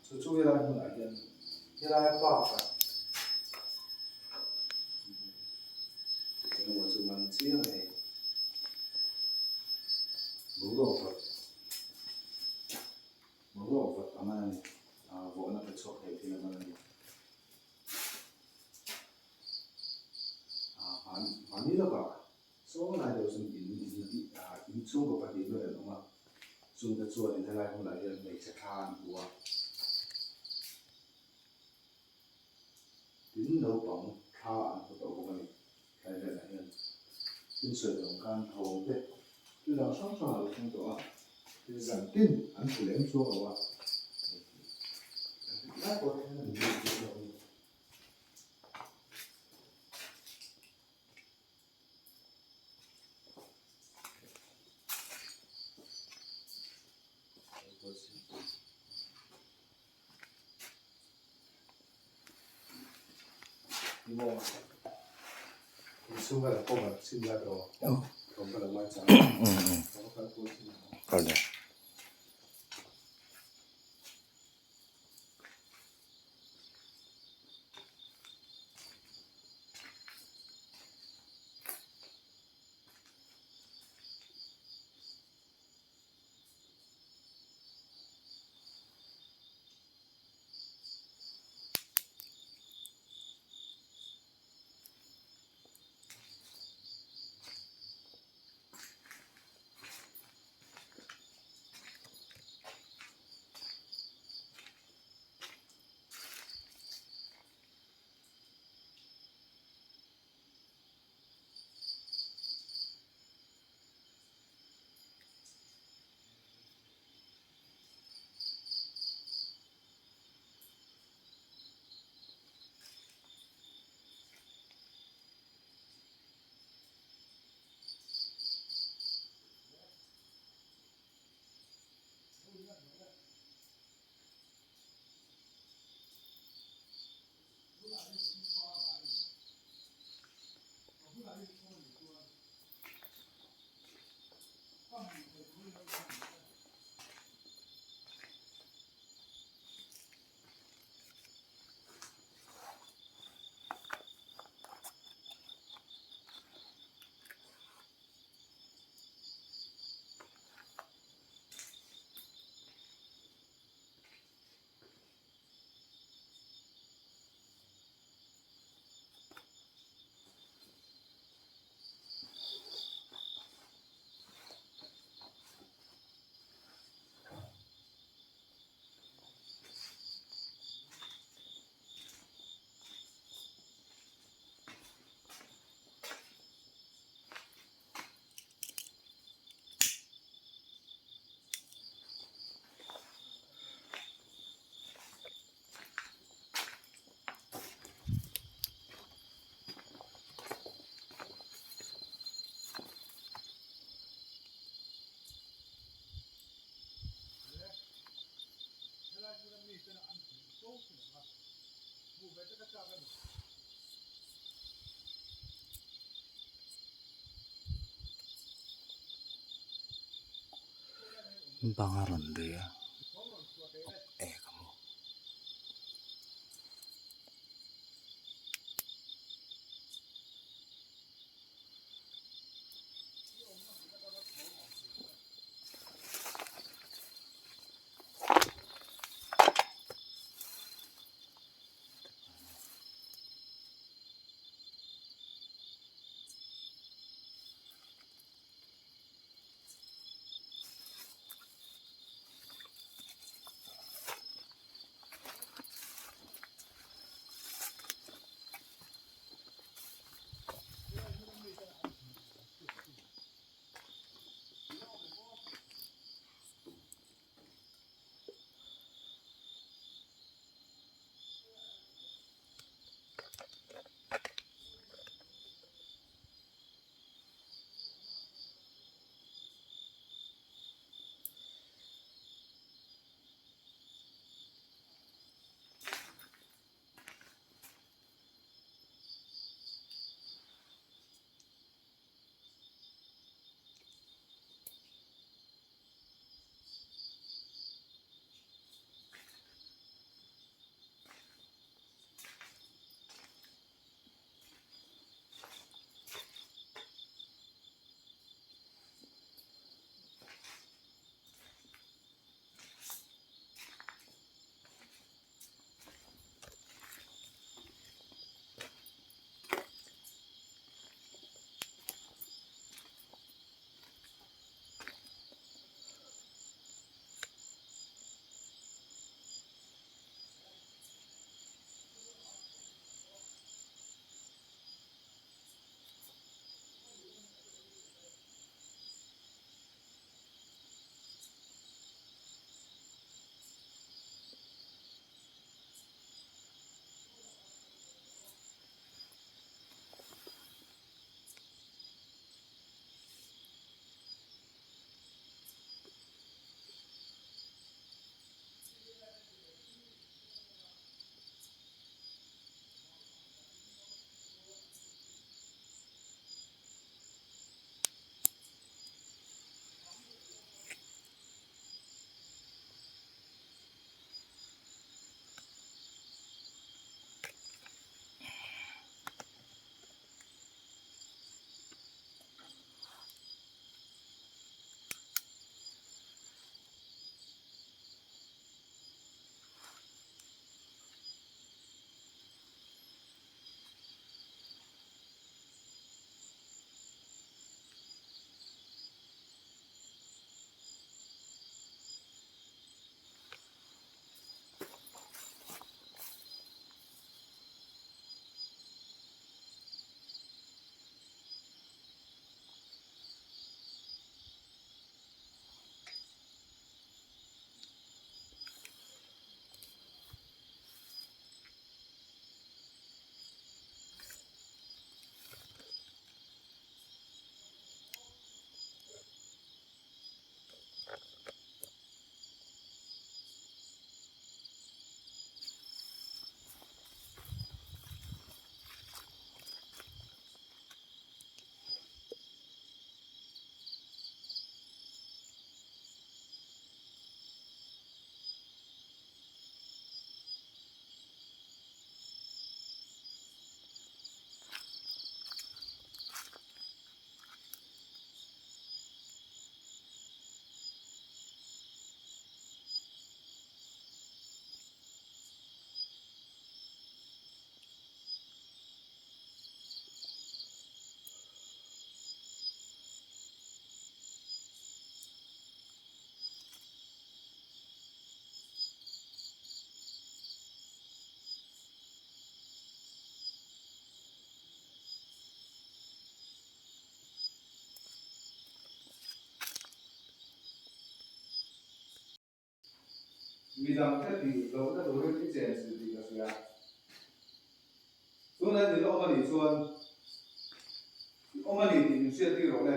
Chu chu helai hmunah hian helaia park ah engemaw chu man chiang a hei. Boruak vawt boruak vawt a man a ni. Ah vawhna pe chhuak thei thil a man a ni. Ah mahni lawkah Saw lai deuh chuan in in chhungkaw pahnih vel an awm a, chungte chuanin helai hmunah hian hmeichhe thla an hmu a, tin naupang thla an hmu tawh bawk a ni tlai velah hian. Tin sawi dang khan thawm te thil dang hrang hrang a lo thleng tawh a, tin zan tin an hmu lem chuang lo a, engtik lai pawh thleng a ni bik lo a ni. Bang a rawn ri a ek a hmu. Midangte tih lohna turin i chenchilh tih ka hria. Tunah i awm a nih chuan i awm a ni tih min hriattir rawh le.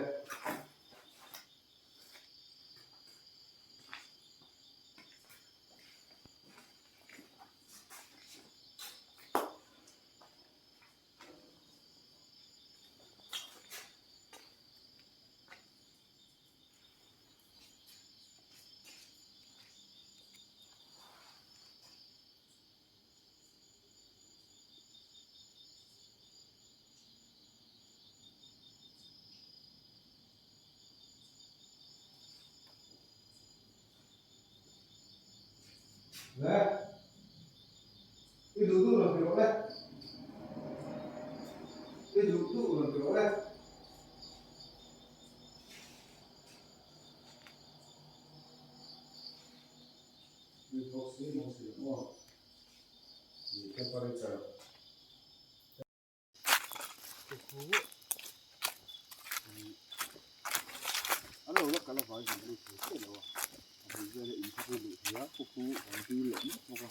Le, i duh duh rawn ti rawh le. I duh duh rawn ti rawh le. Ni bawk si maw si lo maw? Ni temperature. An lo la kal avang hian an thei thei lo a, a hmun vela in kha chu luh thei a, khu khu an dil leh mek bawk a.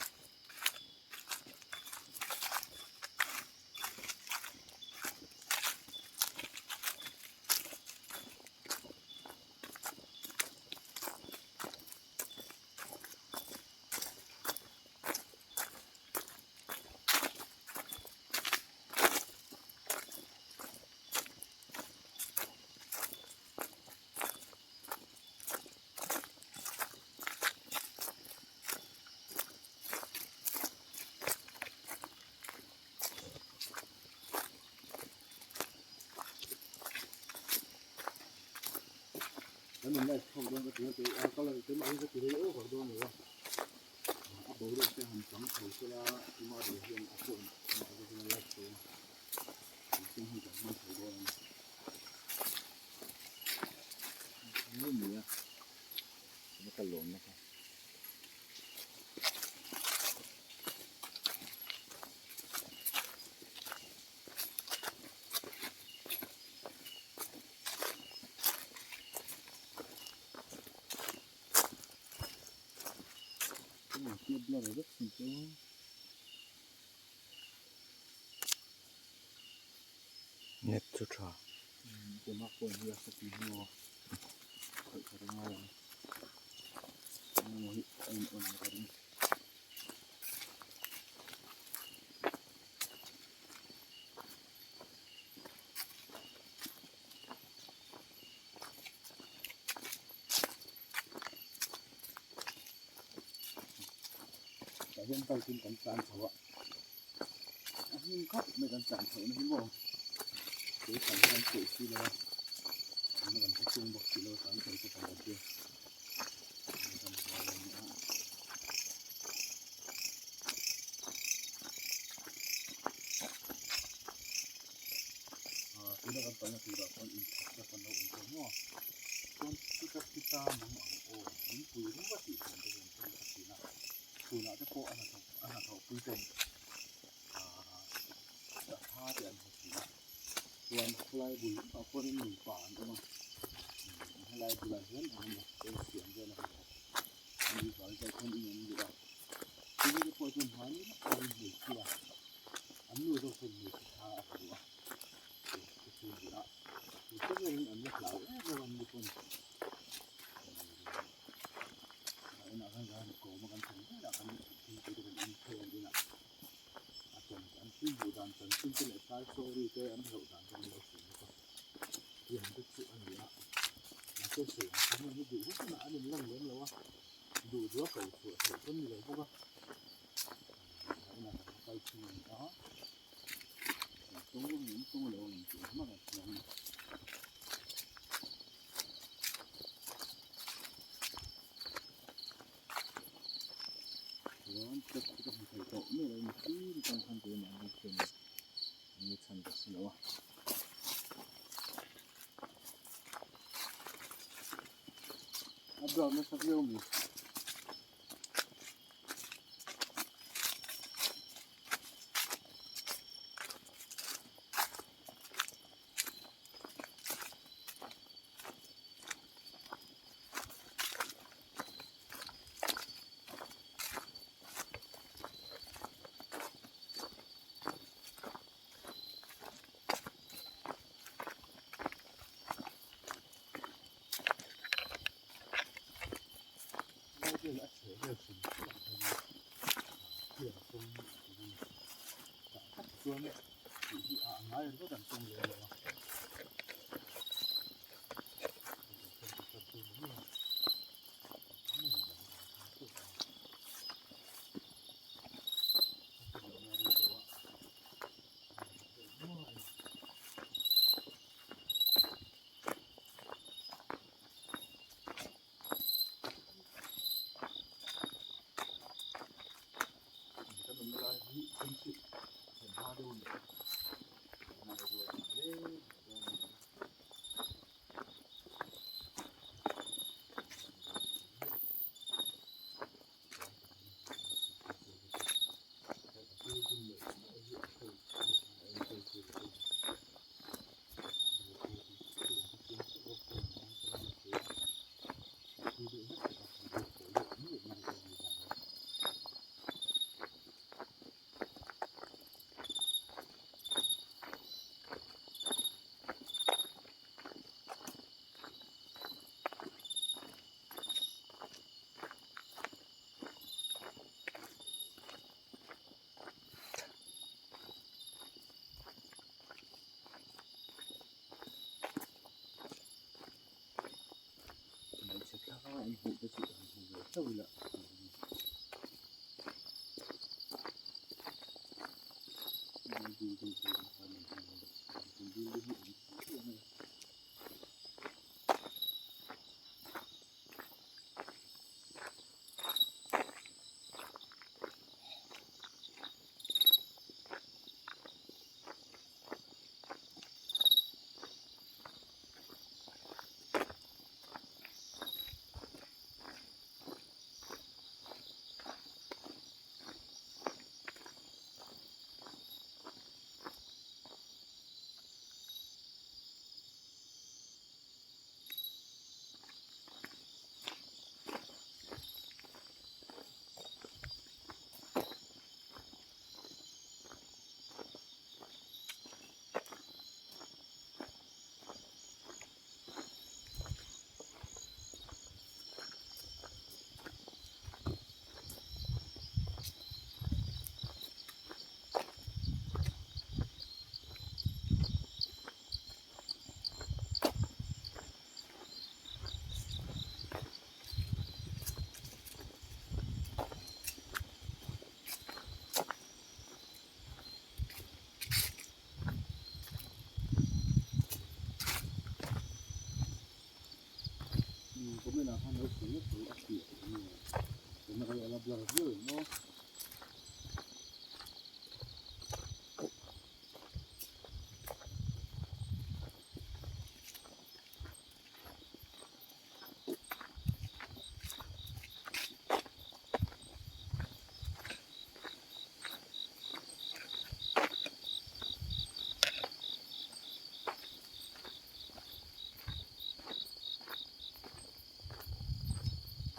Kan in live chhuak dawn ka ti a, kei a colour keimah hi ka ti rei over dawn lo a, a boruak te han chang chho sela tumah ri hian a phone ah te chuan live chho a, engtin hi kan hmang chho dawn a ni. Ni a, ka lawmna kha. Net chu tha. Tah hian bike in kan tlan chho a a hnim khawp mai kan tlan chhoh na hi maw tui kan hi kan chhuih si lo a engmah kan hre chiang bawk si lo a tlan chho chu kan tia. Tuna kan kalna turah chuan inthat tak an lo awm tawh maw a chuan chuta chita mang ang aw min pui ru a tih thawm te hian chuan ka thin a chhunah te pawh a hnathawk a hnathawh pui ten ahh sangha te an hmu thin a chuan helai bul ah pawhin nupa an awm a helai bulah hian eng emaw eng siam vel a hnathawk an nih vang chuan khawn in an luh a chumi te pawh chuan hmani lawk khan hmeichhia an nu zawk chuan hmeichhe thla a hmu a. chuan tih hi a ngai ringawt an tawng lem lo a.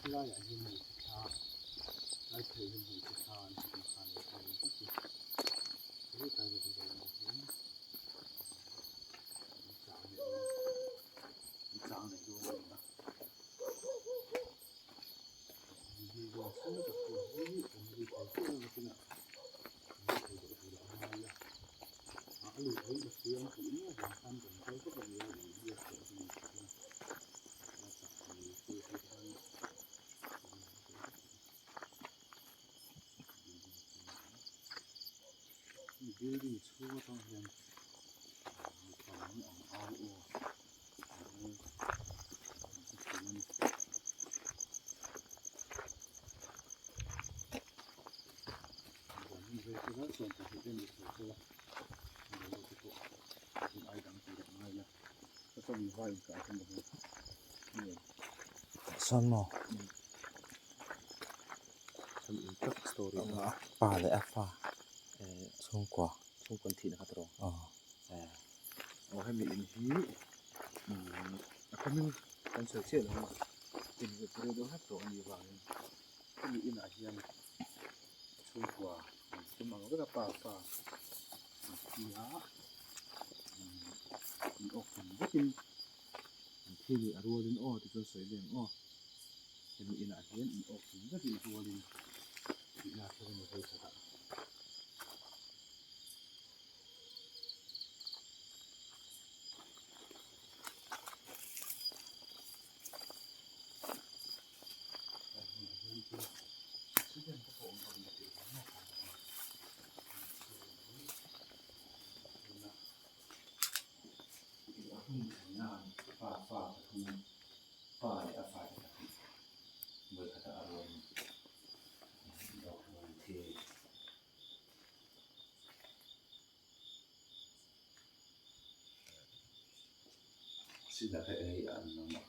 Helaiah hian hmeichhe thla lai thei hian hmeichhe thla an hmu khan a thla ni tak a ni he tlai zawk zawk ah hian an chang leh dawn an chang leh dawn a ni a an hi zawng chhung tak pawh hi an ri thei chiah lo nakinah an ri thei tawh tur a ngai a a lui thei ka hria ang tih mai avang khan kan kal vak a ni a in biak pawh chu ni thei Building chhung atang hian mipa lam ang au aw an hre thin a ni. Sawn maw pa leh a fa chhungkua aw. Chhungkua an tum ang vek a pa pa an thi a an awk tum vekin an thi leh a rualin aw ti chuan sawi leng aw hemi inah hian an awk tum vekin a rualin tihna thil a ni vei khat a. Signal kha eng nge an awm a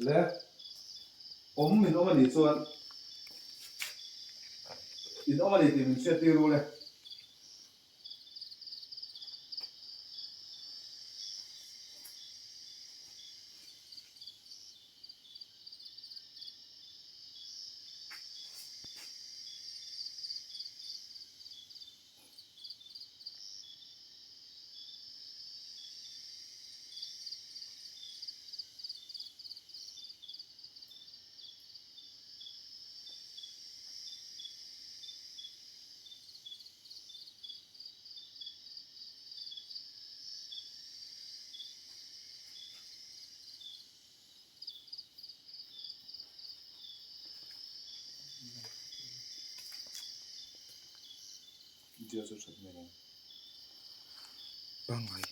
Le awm min awm a nih chuan in awm a ni tih min hriat tir ru le. India chu that hmel ang. Pangngai.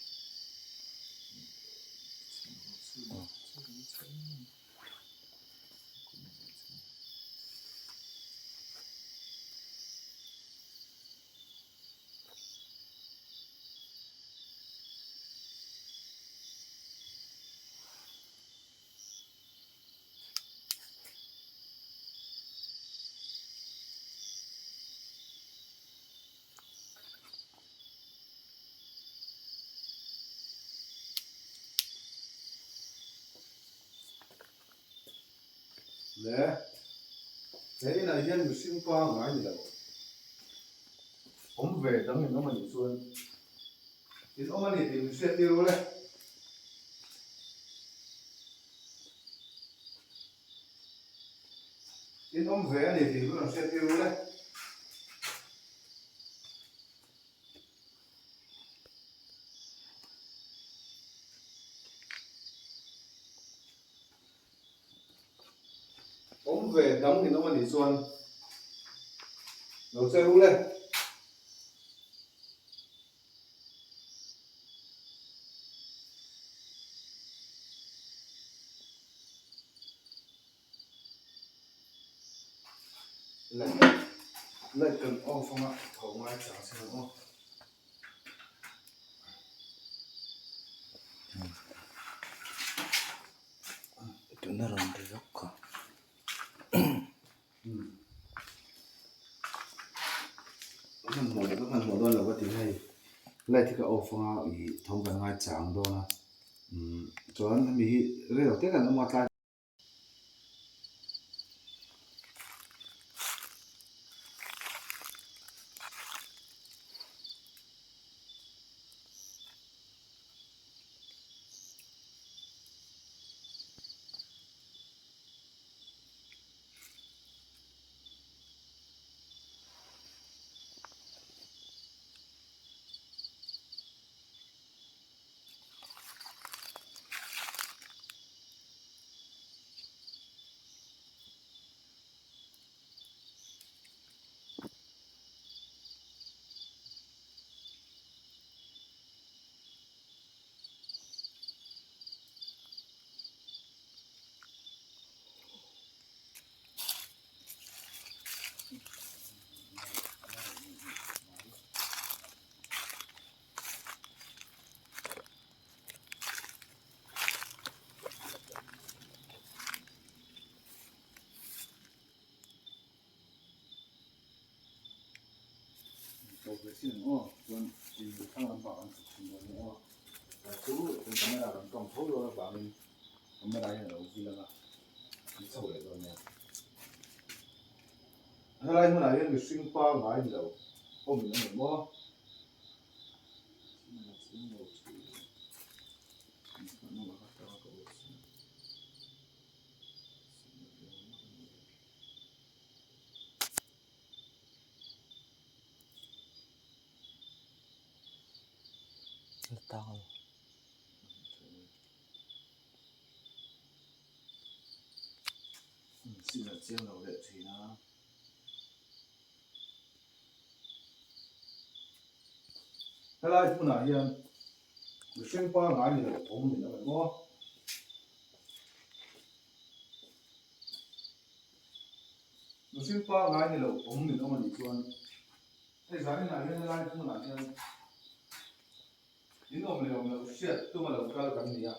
Le he inah hian mihring pangngai ni lo awm ve dang in awm a nih chuan in awm a ni tih min hriat tir ule. In awm ve a ni tih chu rawn hriat tir ule. Awm ve dang in awm a nih chuan lo che ru le. Light light kan off anga tho ngai chang sin ang aw. Tuna rawn ri rawk kha. Ka hmanhmawh dawn lo ka ti hei light hi ka off anga ih tho kan ngai chang dawn a chuan hemi hi rei lo te kan awm a tlai. Tawp ve sin ang aw chuan ih thlang lampang an chhuk thin dawn nia aw chu kan camera kan tawng tho dawn avangin camera hian a lo vil ang a an chho leh dawn nia helai hmunah hian mihring pangngai ni lo awmin a ni maw. Signal chiang lo leh thin a. Helai hmunah hian mihring pangngai ni lo awm ni lo emaw. Mihring pangngai ni lo awm min awm a nih chuan hei zaninah hian helai hmunah hian in awm leh awm loh hriat tum a lo kal kan ni a.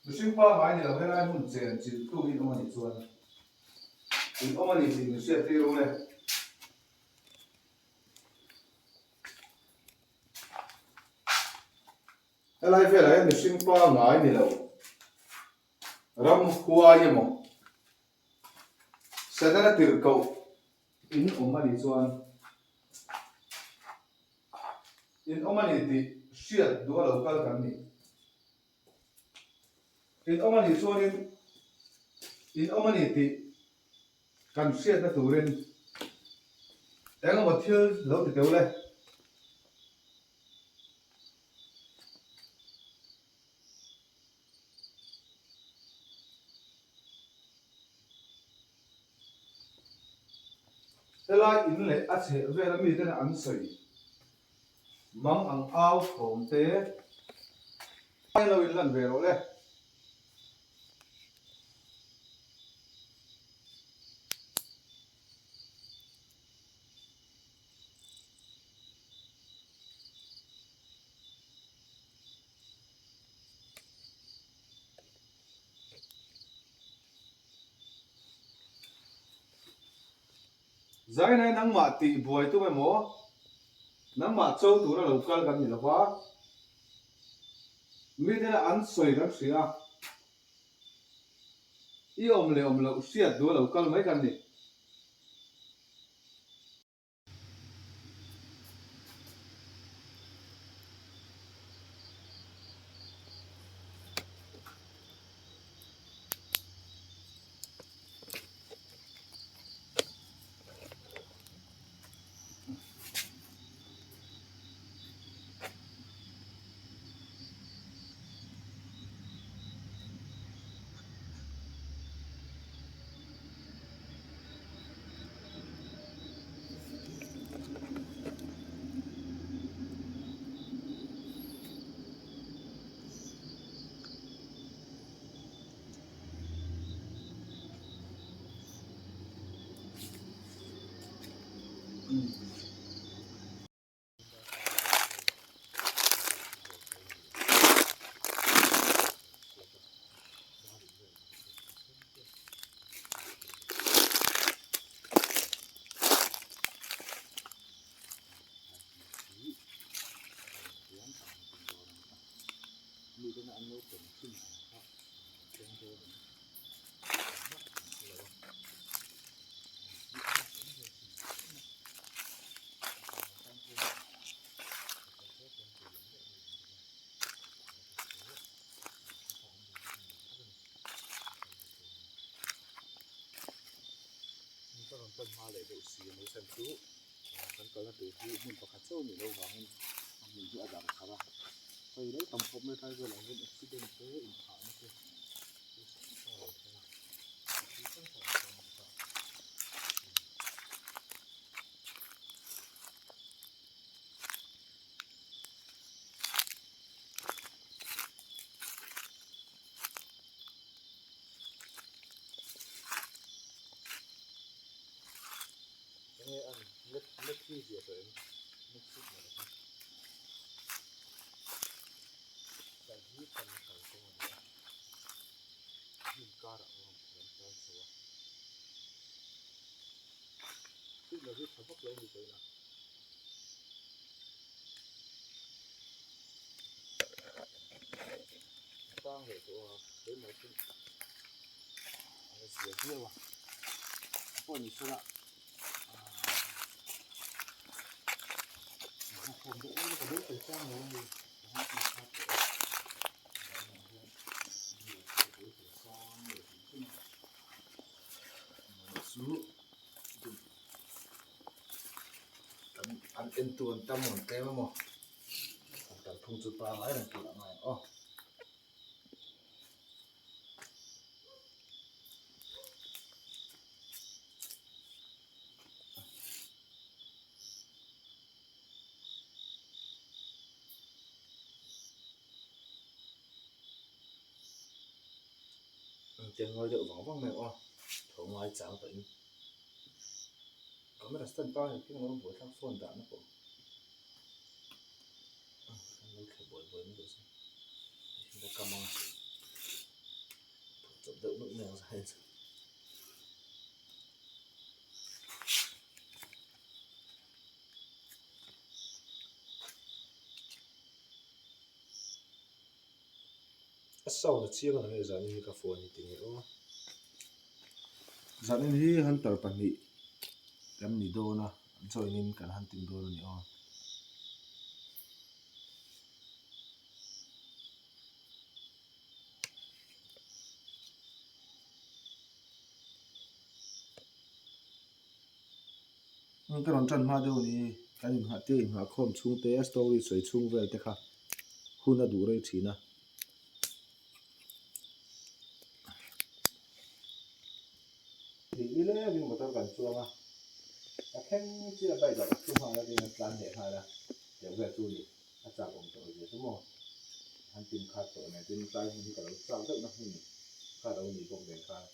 Mihring pangngai ni lo helai hmun chen chilh tu in awm a nih chuan in awm a ni tih min hriat tir ru le. Helai velah hian mihring pangngai ni lo ram huai emaw Setana tirhkoh in awm a nih chuan in awm a ni tih hriat duh a lo kal kan ni. In awm a nih chuanin in awm a ni tih kan hriatna turin eng emaw thil lo ti teuh le. Helai in leh a chheh vela miten an sawi mang ang au thawm te lo in lan ve rawh le. Zainai nangmah tih buai tum emaw, nangmah cho tura lo kal kan ni lova, miten an sawi kan hria a, i awm leh awm loh hriat duh a lo kal mai kan ni. Ka rawn pan hma leh deuh si a ni chhan chu kan kalna tur hi hmun pakhat chauh a nih loh vangin a hmun hi a dang thar a hei lo tam khawp mai tlai velah hian accident te inphahna te thil hrang hrang a lo thleng a thil hrang hrang a thleng bawk a. Enge an net net hi zia tawh em net signal a hi tlai hi kan kal kawng a ni a hnim karah a rawn kan tlan chho a signal hi tha vak lo a ni tawh in a. Tang leh tawh a keimah chu a la zia viau a pawh ni sela ahh ka beisei tlang lo a ni chu an en tu an tam rawn tlem emaw an kalphung chu pangngai reng tur a ngai ang aw. An chen ngawi deuh vang vang mai ang aw. Tho ngai chang tawhin camera stand pa hi thil alo buaithlak phone dahna pawh an lo thle buai buai mai tawh se hei ka kam anga phut chawp deuh nawk mai ang zai chu. A sound a chiang ang e zanin hi ka phone hi tinge aw. Zanin hi hunter pahnih kan ni dawn a join in kan hunting dawn a ni aw. Ka rawn tan hma deuh a ni kan inngah te inngah khawm chhung te a story sawi chhung vel te kha hun a duh rei thin a. Ni lengin motor kan chuang a, a thleng chiah bike ah ka thu nghal a tin an tlan leh nghal a, tiang vel chu ni a chak awm tawh zia chu maw han tin khat tawh nen tin tlai hmun hi ka lo chak deuh na hmun kha lo ni bawk nen khan.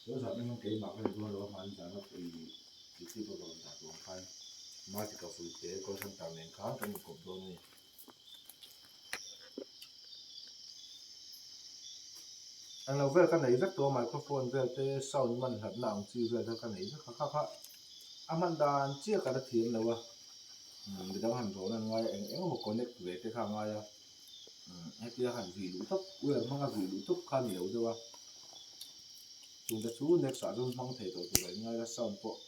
Chu zat hming keimah ka ni dawn lo a hman zan a pui YouTube a rawn dah tur ang khan Matika Fuite call center nen khan kan inkawp dawn a ni. Englo vel ka nei vek tawh a microphone vel te sound man hlatna ang chi vel te ka nei vek a kha kha a hman dan chiah ka la thiam lo a midang han rawn an ngai a eng eng emaw connect ve te kha a ngai a hetia han vih luh tawp wire hmanga vih luh tawp kha a ni lo deuh a chungte chu next ah chuan hmang thei tawh tur a inngai a sound pawh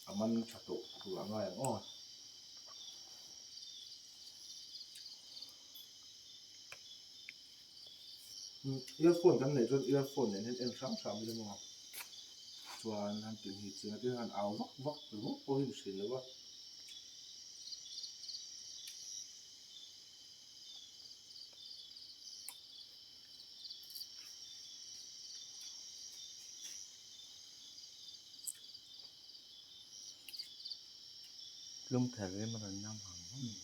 a man tha tawh tur a ngai ang aw. Earphone kan neih chuan earphone nen hian en hrang hrang ila maw chuan han ti hi chiang a tin han au vak vak ringawt pawh hi ni hrin lo a. Tlum ther rim a rawn nam hang hang.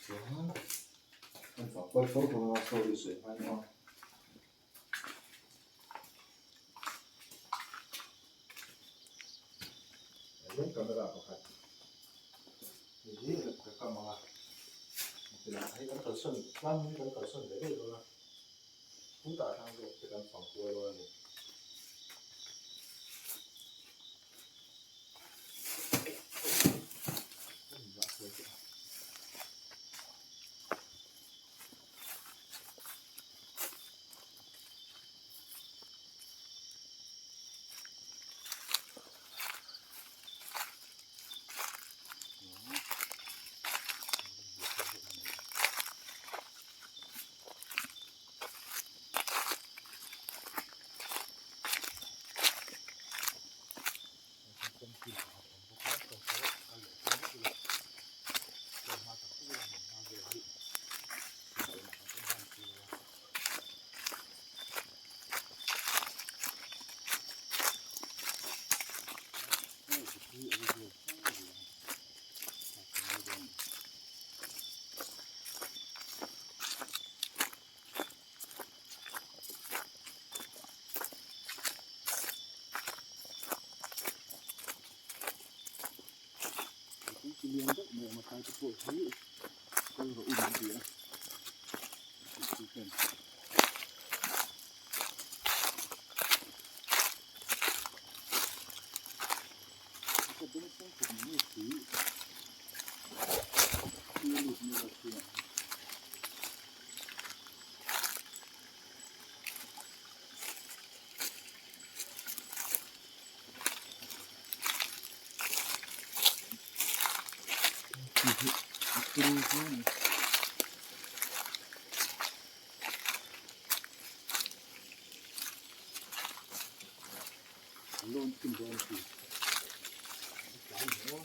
Chuan kan fah kual fo fo a story sawi hma in aw. Hei camera pakhat hei hi ka kam ang a hei kan kalsawn tlang hi kan kalsawn ve daih dawn a chutah tlang zawk te kan fang kual dawn a ni. lian deuh mai a awm a tlai te pawh hi kal rawh u min ti a tih ten. Ka bengchheng khawp mai nge tui tui a lut mek a chhungah hian. Loan chin dawn a ti. A tlai maw?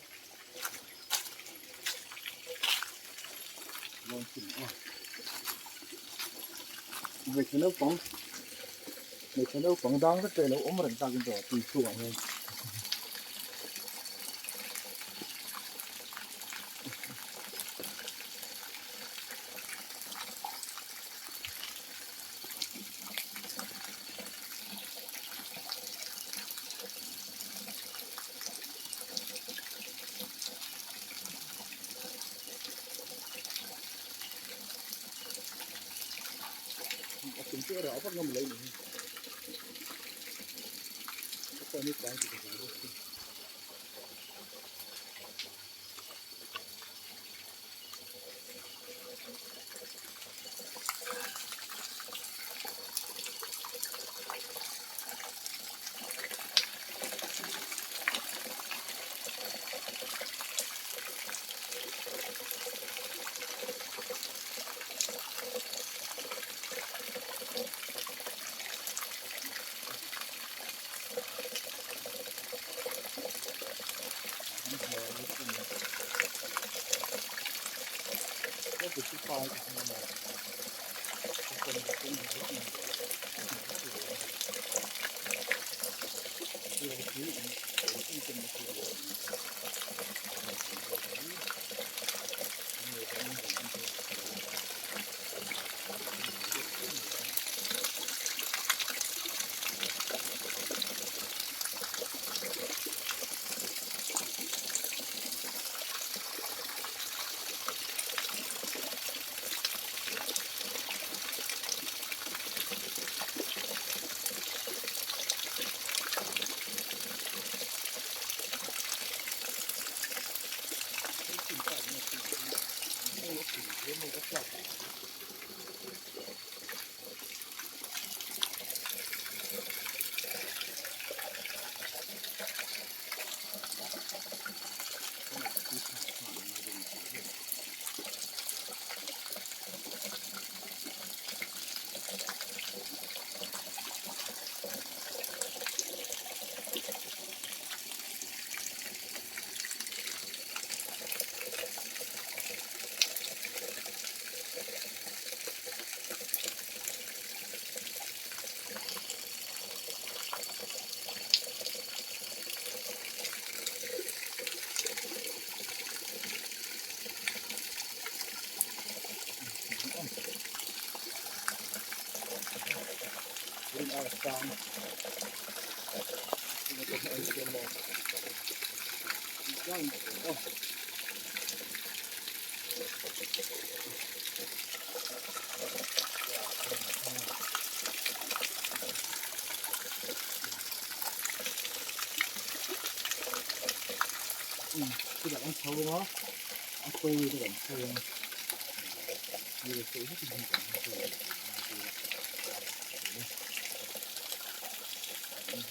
Loan chin aw. Hmeichhe naupang hmeichhe naupang dang vek te a lo awm reng takin tawh tui chhungah hian. A chung chu a rah vak ngam lo ni hi a pawh ni tlai tih ka hlau bawk si.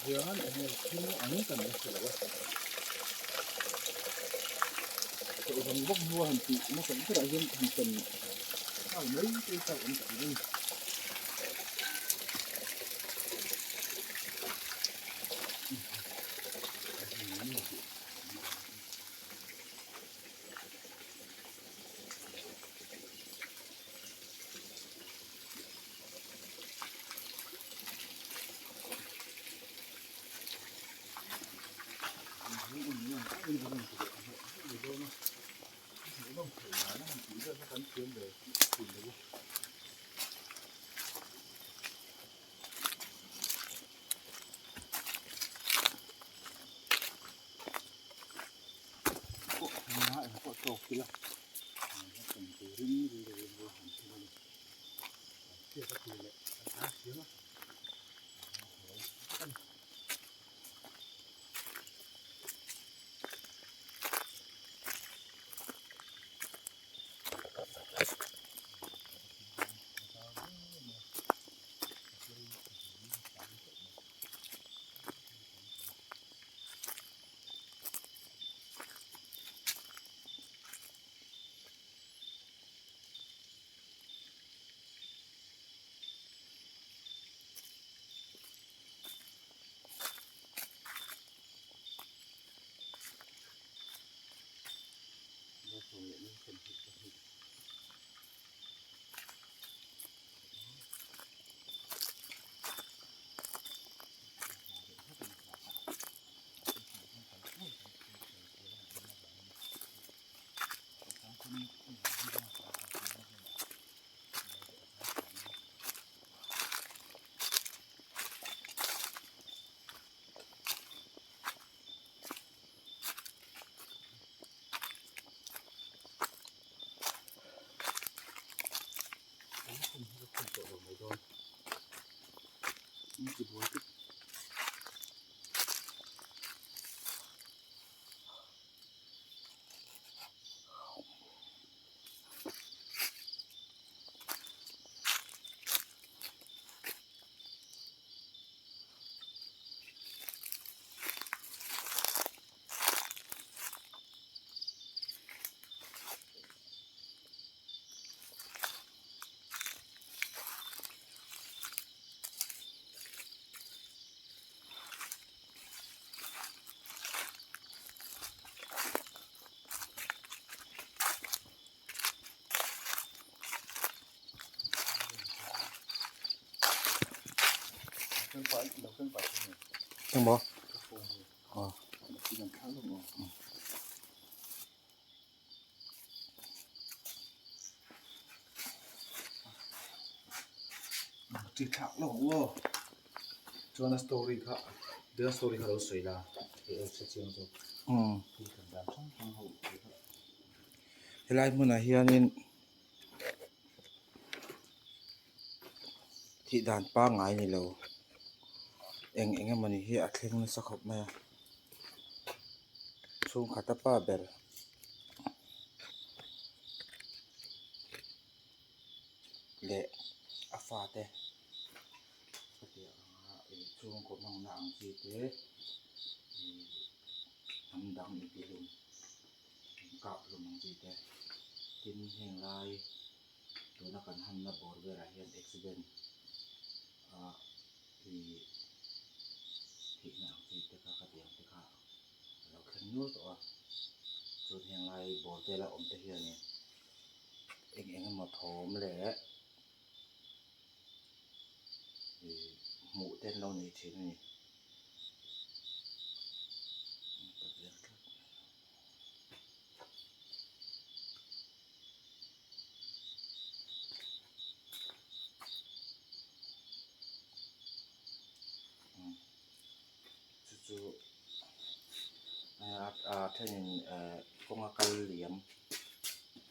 Hian eng nge thil ang kan la hre lo a chawlh vang vak hnu a han tih nasa berah hian han pen nghal mai te chauh an tih a ni. Min ti buai vek. Engmaw? Aw. Chi thlak lo ang aw. Chuan a story kha the story kha lo sawi la hei hre chiang zawk. Hei kan dan hrang hrang ho te kha. Helai hmunah hianin thih dan pangngai ni lo eng eng emawni hi a thleng nasa khawp mai a chhungkhat a pa ber. Leh a fate hetiang anga ih chhungkaw hmangna ang chi te ih hnam dang intihlum inkap hlum ang chi te tin heng lai tuna kan hanna bawr velah hian accident ah ih thihna ang chi te kha khatiang te kha a lo thleng nual tawh a chuan heng lai bawr vela awm te hianin. Eng eng emaw thawm leh ih hmuh te an lo nei thin a ni. Chu chu a thenin kawnga kal liam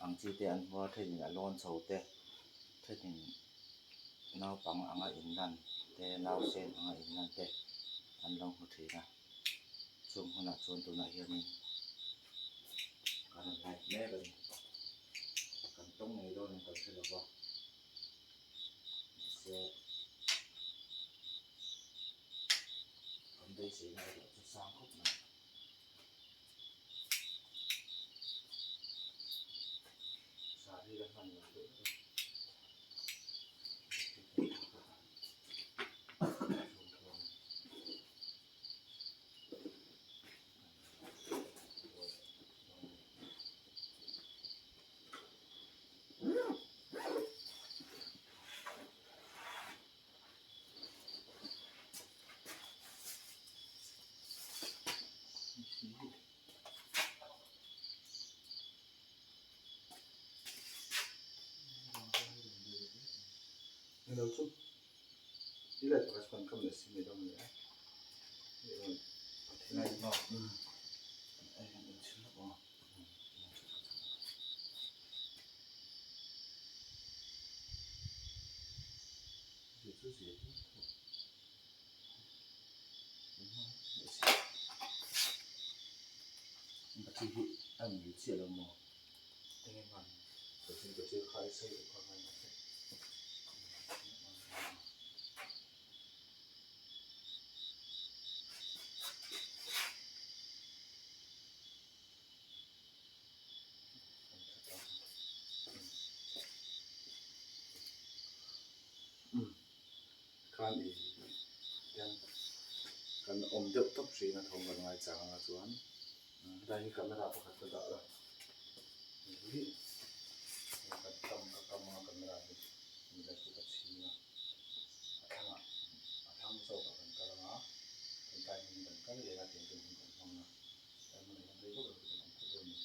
ang chi te an hmu a thenin a lawn chho te thenin naupang anga inlan te nausen anga inlan te an lo hmu thin a chung hunah chuan tunah hianin kan rawn live mek a ni kan tawng ngei dawn in kan hre lova mahse. Kan beiseina erawh chu sang khawp mai. Saree la hman lo deuh vek a. Khan i hian kan awm deuh tawp hrin a thawm kan ngai chang anga chuan helai hi camera pakhat ka dah la hei hi kan kam ka kam anga camera hi hemi lai chu ka chhing a a thlangah a thlang zawkah kan kal anga kan tlai hmun kan kal leh a tiang chuan hun kan hmang a tlai hmunah hian rei vak lo chu kan awm phawt dawn a ni.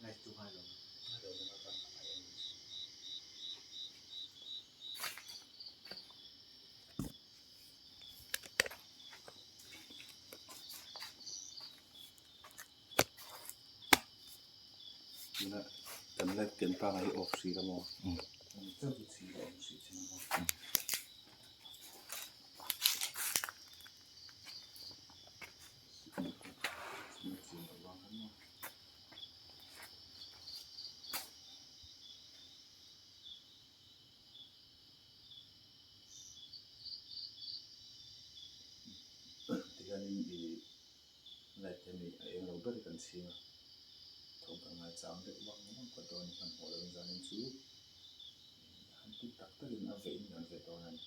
Light chu ngai lo. Ngai lo nanga ka a eng. Tuna Kan light ken pangai hi off hrih la maw? Ani chauh chu chhi la awm hrih chin a maw? Tihianin i light te mi a eng lo ber hi kan chhing a, thawm kan ngai chang deuh vang vang phawt dawn a ni hmanhmawh lovin zanin chu han tih tak takin a vehin kan veh dawn a ni.